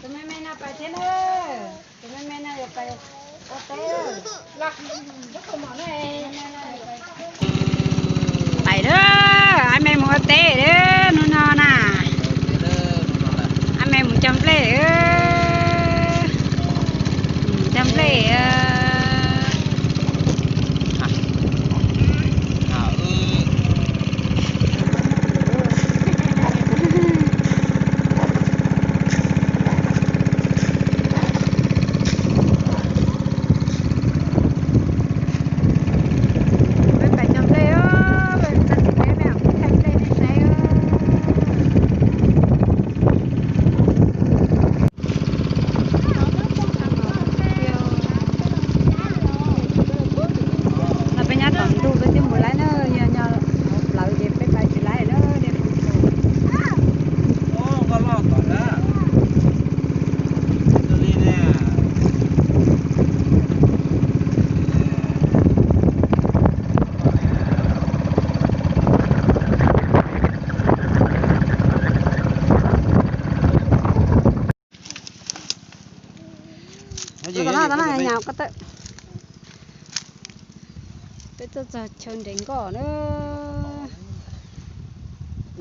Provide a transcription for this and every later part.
Tus me me no pais thiab na. Tus me me no yuav pais ua teb. Pais lawm, ab me mus ua teb lawm hnub no na. Ab me mus cog nplej, mus cog nplej. Peb pais cog nplej os, peb txog tim peb me thaij nplej nej saib os. No peb nyob tom ntug peb twb mus laib na, yog nyob plawv ces peb pais tsis laib na. Peb tuaj txog chaw nres nkoj na.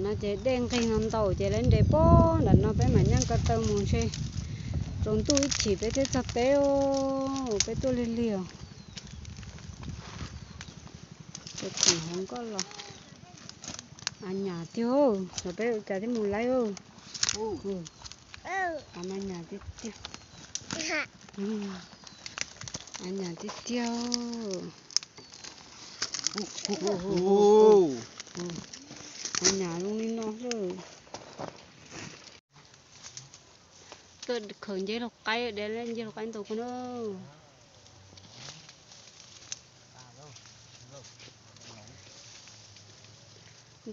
No ces dej nqig no ntau ces lawv nres pog nram no, peb mam nyaj ko taw mus ntshe tsaus ntuj ib chim peb thiaj txog peb. Peb tuaj lig lig os. Ces tseem hauv nkoj los. A nyam tiag, los peb ua cas thiaj mus laib. A nyam tiag tiag. A nyam tiag tiag. A nyam zoo li no xwb. Tuaj khaws nceb laug qaib, de nceb laug qaib ntau kawg na.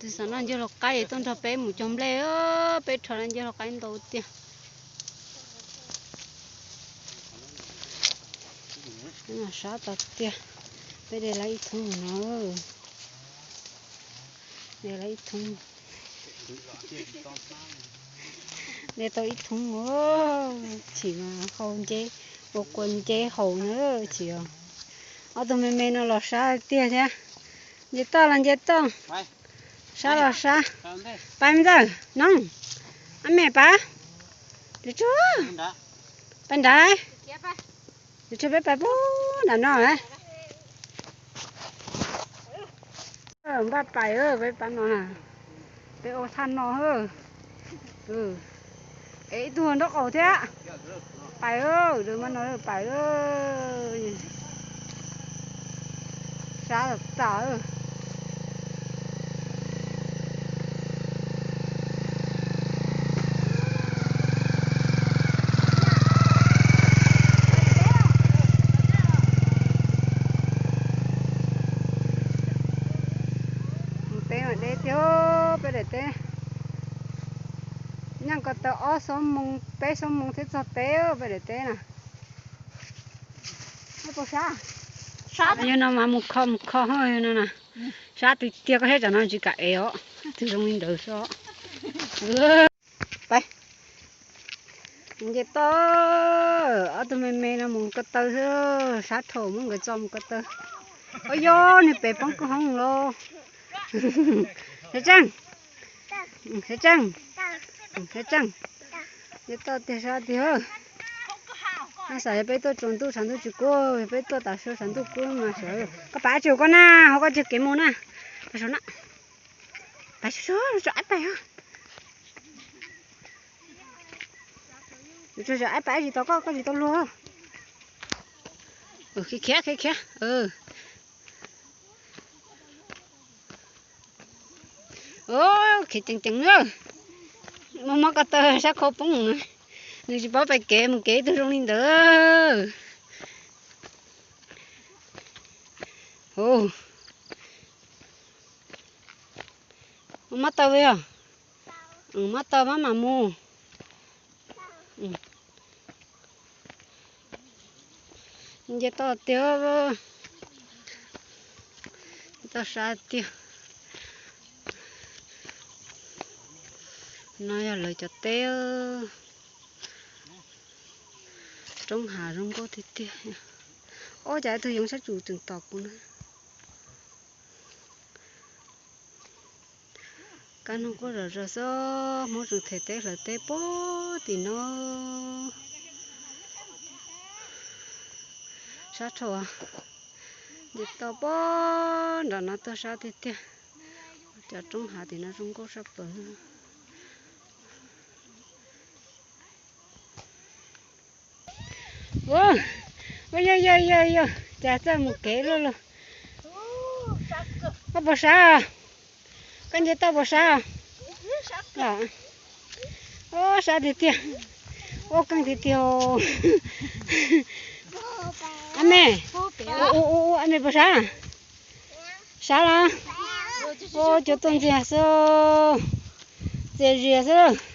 Tus xav noj nceb laug qaib tuaj nrog peb mus cog nplej, peb rho nceb laug qaib ntau tiag. Sab tas tiag, peb de lawm ib thoob no. De lawm ib thoob. De tau ib thoob, chim mas hau nceb, ua kua nceb haus na chim os. Ob tug me me no los sab tiag thiab. Nce toj los nce toj, sab los sab. Pais me ntxawg noog, ab me pais, pais nrad, peb pais pub nram no. Npaj pais, peb pab no na, peb ua thaj no. Es ib tug nraub qaum thiab. Pais, lawv mas no pais. Sab tas. Mus teb mas deb tiag peb daim teb. Nyaj ko taw ob xuab moos peb xuab moos thiaj txog peb peb daim teb na. Yog no mas mus kho mus kho no na. Sab tiag tiag, koj saib tam no tsis kam ev os, twb zoo li ntawd xwb. Pais, nce toj, ob tug me me no mus ko taw xwb, sab dhau muab nkawd tso mus ko taw. Ua yog nws pem poob kwj hoob los. Sawv tsees, sawv tsees, sawv tsees. Nce toj tiag sab tiag. Nab xav yog peb tuaj tsaus ntuj tshav ntuj tsis kub, yog peb tuaj tav su tshav ntuj kub mas sawv. Koj pais tsis koj na, ho koj tsis kev mus na. Pais saum no, pais saum, saum aib pais os. Tsis tau aib pais tsis tau koj, koj tsis tau luag. Khiav khiav khiav. Khiav ceev ceev na. Muaj mob ko taw sab khau poob. Nws tsis paub pais kev, mus kev ib tug zoo li ntawd. Muaj mob taw os. Muab tau maj mam mus. Nce toj tiag, toj sab tiag. No yog lawv cov teb. Roob hav zoo nkauj tiag tiag. Ob, cas ib tug yoov sab tsum tseem tos kuv na. Kab noog quaj zom zaws xwb, Hmoob tseem them teb hlawv teb puag tim no. Sab rhau, nce toj puag nram no tuaj sab tiag tiag. Cov roob hav tim no zoo nkauj saj plaws. Ua, ua yog yog yog yog, cas txawj mus kev luaj luaj. Koj puas sab? Koj nce toj puas sab? Ua, sab tiag tiag. Ua keej tiag tiag. Ab me, ua ua ua, ab me puas sab? Sab los? Ua, cov tuaj ntxiag xwb. Txias zias xwb.